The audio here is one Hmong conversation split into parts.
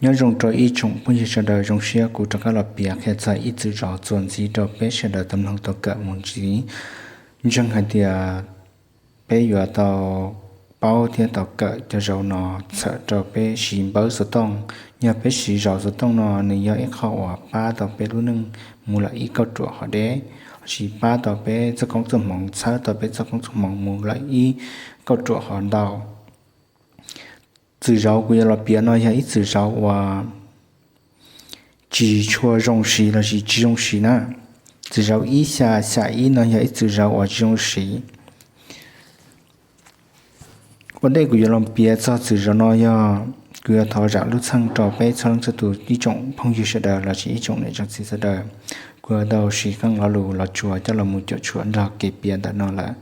Nyob zoo rau ib tsoom phooj ywg sawv daws, zoo siab kuv rov qab los piav qhia txog ib txwm zauv txuas ntxiv rau peb sawv daws tau mloog tau kawm mus ntxiv. Ntseeg hais tias peb yuav tau paub thiab tau kawm cov zauv no txhawm rau peb siv npawb xov tooj. Yog peb siv zauv xov tooj no, nws yog ib qho uas pab tau peb lub neej mus lawm ib kauj ruam hov deb, los sis pab tau peb txoj koob txoj hmoov, txhawb tau peb txoj koob txoj hmoov mus lawm ib kauj ruam hov ntau. Txwm zauv kuv yuav los piav no yog ib txwm zauv uas tsis tshua zoo siv los sis tsis zoo siv na. Txwm zauv ib xya xya ib no yog ib txwm zauv uas tsis zoo siv. Ua ntej kuv yuav los piav txog txwm zauv no yog kuv yuav thov zam lub txheej rau peb txhua leej txhua tus, ib tsoom phooj ywg sawv daws los sis ib tsoom niam tsoom txiv sawv daws. Kuv yuav tau siv qee lo lus los tsuas coj los mus cuam tshuam nrog kev piav ntawm no lawm.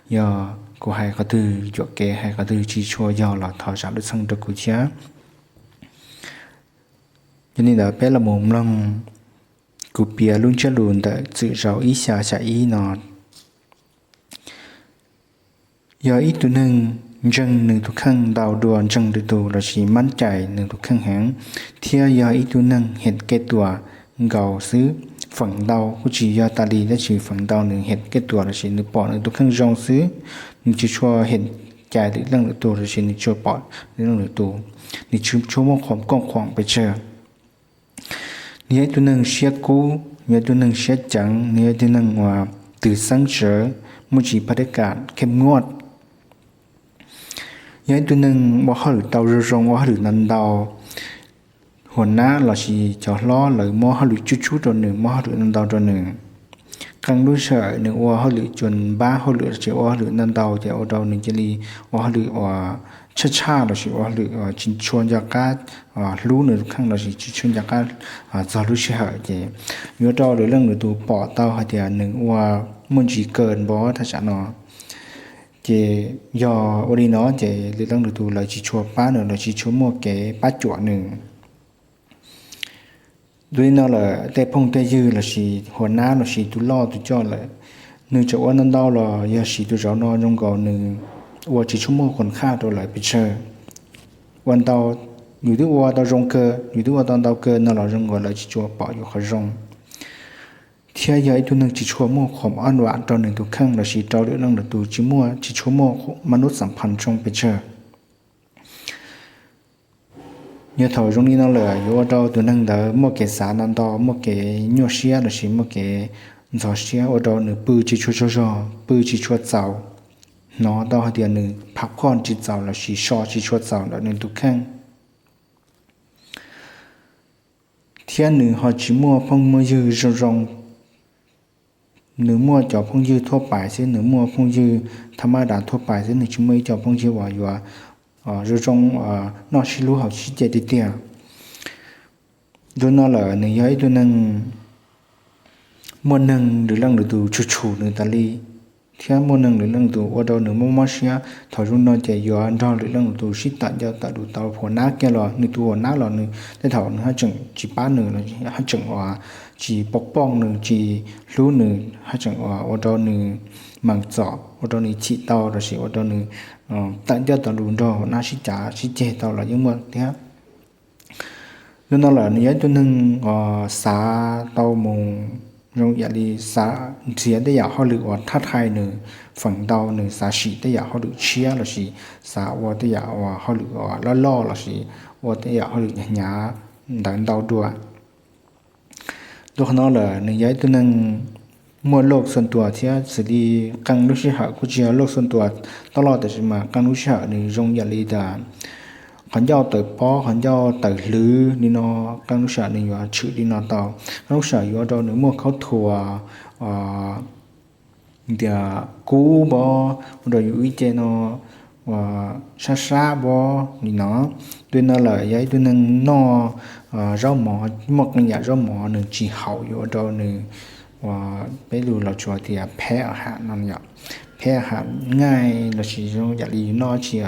Yog kuv hais qhov twg yuam kev, hais qhov twg tsis tshua yog los thov zam lub txheej rau kuv thiab. Yog li ntawd peb los mus mloog kuv piav lub ntsiab lus ntawm txwm zauv ib xya xya ib no. Yog ib tug neeg ntseeg nws tus kheej ntau dua ntseeg lwm tus los sis mab cais nws tus kheej heev, thiab yog ib tug neeg hem kev tuam nkaus xwb. Feem ntau kuj tsis yog tas li, tab sis feem ntau nws hem kev tuam los sis nws pom nws tus kheej zoo xwb. Nws tsis tshua hem cais lwm leej lwm tus los sis nws tsis tshua pom lwm leej lwm tus. Nws tsis tshua muaj qhov kooj khuam pes tsawg. Nws yog ib tug neeg siab kub, yog ib tug neeg siab ceev, nws yog ib tug neeg uas twm xeeb tsawv, muaj tsis phaj dej kam kheb muaj. Yog ib tug neeg ua hauj lwm tau zoo zoo, ua hauj lwm ntau ntau. Hua nab los sis cov hlob lawv muab hauj lwm tsub tsub rau nws, muab hauj lwm ntau ntau rau nws. Qee lub sij hawm nws ua hauj lwm cuag npab hauj lwm los sis ua hauj lwm ntau ntau ces ua rau nws cia li ua hauj lwm uas tshaj tshaj los sis ua hauj lwm uas tsis tshua nco qab hlub nws tus kheej los sis tsis tshua nco qab txog lub sij hawm ces yuav rau lwm leej lwm tus pom tau hais tias nws ua muaj ntsis kaw npov thaj tsam no. Ces yog ua li no ces lwm leej lwm tus lawv tsis tshua pab nws, lawv tsis tshua muaj kev pab cuam nws. Dua li no lawm tej phooj tej ywg los sis hua nab los sis tus loj tus coj lawm, nws tseem ua ntau ntau los yog siv tus zauv no zoo nkaus nws ua tsis tshua muaj qhov khaj rau lawv pes tsawg. Ua ntau, yus twb ua tau zoo kawg, yus twb ua tau ntau kawg no los zoo nkaus lawv tsis tshua pom yus qhov zoo. Thiab yog ib tug neeg tsis tshua muaj qhov aj vam rau nws tus kheej los sis rau lwm leej lwm tus, tsis muaj, tsis tshua muaj mab nub xam phas zoo pes tsawg. Yog thaum zoo li no lawm yuav ua rau tus neeg ntawd muaj kev xav ntau ntau, muaj kev nyuaj siab los sis muaj kev ntxhov siab, ua rau nws pw tsis tshua tsaug zog, pw tsis tshua txaus, hnov tau hais tias nws pham qhoj tsis txaus los sis so tsis tshua txaus ntawm nws tus kheej. Thiab nws ho tsis muaj phooj muaj ywg zoo zoo. Nws muaj cov phooj ywg thuaj pais xwb, nws muaj phooj ywg thab mab das thuaj pais xwb, nws tsis muaj ib co phooj ywg uas yuav zoo zoo noj sib hlub haus sib ce tiag tiag. Dua no lawm nws yog ib tug neeg muaj neeg lwm leej lwm tus tshum tshum nws tas li, thiab muaj neeg lwm leej lwm tus ua rau nws mob mob siab. Thaum zoo no ces yuav nrog lwm leej lwm tus sib tawm ncauj tawm lus tau, hua nab kiag los nws tus hua nab los nws tej thaum nws haj tseem tsis pab nws, haj tseem uas tsis pov pooj nws, tsis hlub nws, haj tseem uas ua rau nws meem txom, ua rau nws chim tau los sis ua rau nws tawm ncauj tawm lus nrog hua nab sib cav sib ceg tau los yeej muaj thiab. Dua no lawm nws yog ib tug neeg uas xav tau mus zoo yam li xav nrhiav tej yam hauj lwm uas thab thai nws, feem ntau nws xav sim tej yam hauj lwm tshiab los sis xav ua tej yam uas hauj lwm uas loj loj los sis ua tej yam hauj lwm hnyav hnyav ntawd ntau dua. Dua qhov no lawm nws yog ib tug neeg muaj loj xua ntuas thiab, xws li qee lub sij hawm kuj tsis yog loj xua ntuas toj loj, tab sis mas qee lub sij hawm nws zoo yam li tas qhov ncauj tawm pob, qhov ncauj tawm hlwv li no, qee lub sij hawm nws yuav tshwm li no tau. Qee lub sij hawm yuav ua rau nws muaj khaub thuas tias kub npov, ua rau yus ib ce no uas sab sab npov li no. Dua no lawm yog ib tug neeg noj zaub mov, muaj qee yam zaub mov nws tsis haum, yuav ua rau nws uas peb lus los tsuas tias pheb ham no, pheb ham ngaij los sis zoo yam li yus noj tsis,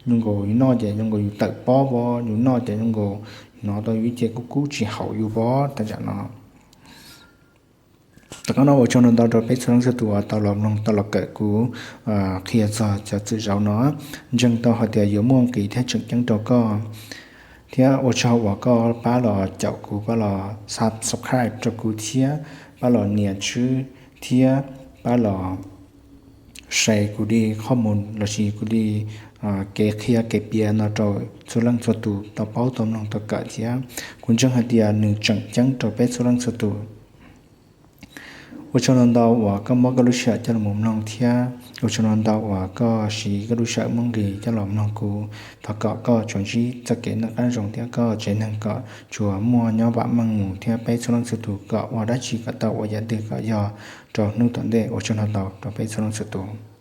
zoo nkaus yus noj ces zoo nkaus yus tawm pob npov, yus noj ces zoo nkaus hnov tau yus ib ce kub kub tsis haum yus npov tam zam no. Tom qab no ua tsaug ntau ntau rau peb txhua leej txhua tus uas tau los mloog tau los kawm kuv qhia txog cov txwm zauv no. Ntseeg tau hais tias yuav muaj nqis thiab tseem ceeb rau koj. Thiab ua tsaug uas koj pab los caum kuv, pab los subscribe rau kuv thiab pab los nias tswb thiab pab los share kuv li qhov mus lossis kuv li kev qhia kev piav no rau txhua leej txhua tus tau paub tau mloog tau kawm thiab. Kuv ntseeg hais tias nws tseem ceeb rau peb txhua leej txhua tus. Ua tsaug ntau ntau uas koj muab koj lub sij hawm coj los mloog thiab ua tsaug ntau ntau uas koj siv koj lub sij hawm muaj nqis coj los mloog kuv. Thov kom koj tsuas ntsib txoj kev noj qab zoo thiab koj tsev neeg kom tsuas muaj nyob vam meej mus thiab peb txhua leej txhua tus kom ua dab tsi kom tau ua yam twg kom yog rau hnub tom ntej. Ua tsaug ntau ntau rau peb txhua leej txhua tus.